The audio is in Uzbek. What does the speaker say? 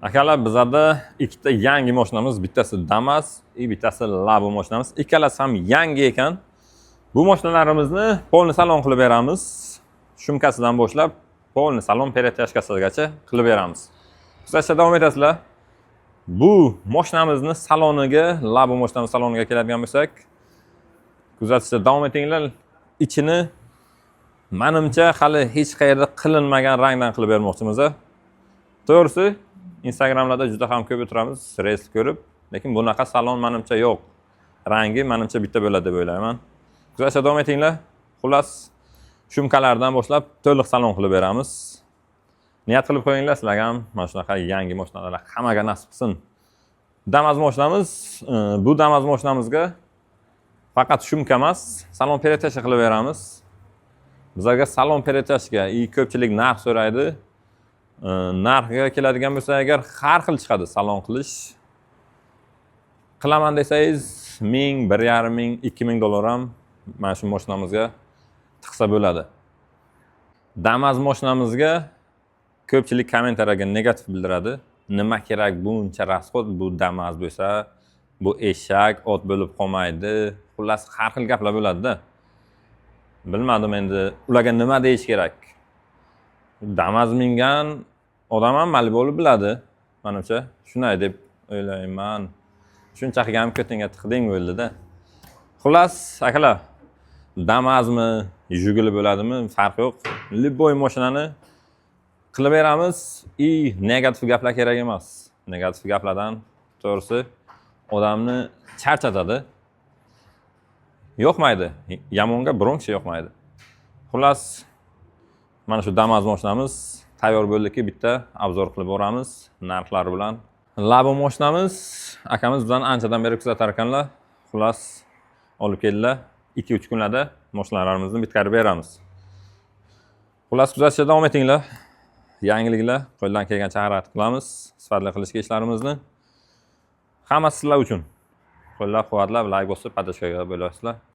Akalar, bizada ikkita yangi mashinamiz, bittasi Damas и bittasi Labo mashinamiz. Ikkalasi ham yangi ekan. Bu mashinalarimizni полный salon qilib beramiz. Шумка sidan boshlab полный salon перетяжка sigacha qilib beramiz. Kuzatishda davom etasizlar. Bu mashinamizni saloniga, Labo mashinamiz saloniga keladigan bo'lsak, kuzatishda davom etinglar. Ichini, manimcha, hali hech qayerda qilinmagan rangdan qilib bermoqchimiz. To'g'risi, Instagramlarda juda ham ko'p o'tiramiz, reels ko'rib, lekin bunaqa salon, manimcha, yo'q. Rangi, manimcha, bitta bo'ladi deb o'ylayman. Kuzatishda davom etinglar. Xullas, шумка lardan boshlab to'liq salon qilib beramiz. Niyat qilib qo'yinglar, sizlarga ham mana shunaqa yangi mashinalar hammaga nasib qilsin. Damas mashinamiz, bu Damas mashinamizga faqat шумка emas, salon перетяжка qilib beramiz. Bizlarga salon перетяжка и ko'pchilik narx so'raydi. Narxiga keladigan bo'lsa agar, har xil chiqadi salon qilish. Qilaman desangiz, 1000, 1500, 2000 dollar ham mana shu mashinamizga tiqsa bo'ladi. Damas mashinamizga ko'pchilik kommentariyaga negativ bildiradi. Nima kerak buncha расход, bu Damas bo'lsa, bu eshak, ot bo'lib qolmaydi. Xullas, har xil gaplar bo'ladi-da. Bilmadim endi ularga nima deyish kerak. Damas mingan odam ham Malibu biladi, manimcha. Shunday deb o'ylayman. Shuncha qilgan ko'tingga tiqding bo'ldi-da. Xullas, akalar, Damazmi, Jiguli bo'ladimi, farqi yo'q. Любой mashinani qilib beramiz и negativ gaplar kerak emas. Negativ gaplardan, to'g'risi, odamni charchatadi. Yoqmaydi. Yomonga biron kishi yoqmaydi. Xullas, mana shu Damas mashinamiz tayyor bo'ldiki, bitta обзор qilib boramiz narxlari bilan. Labo mashinamiz, akamiz bizani anchadan beri kuzatar ekanlar. Xullas, olib keldilar. 2-3 kunlarda mashinalarimizni bitkazib beramiz. Xullas, kuzatishda davom etinglar. Yangiliklar, qo'ldan kelgancha harakat qilamiz sifatli qilishga ishlarimizni. Hammasi sizlar uchun. Qo'llab-quvvatlab, layk bosib, поддержка ga bo'lasizlar.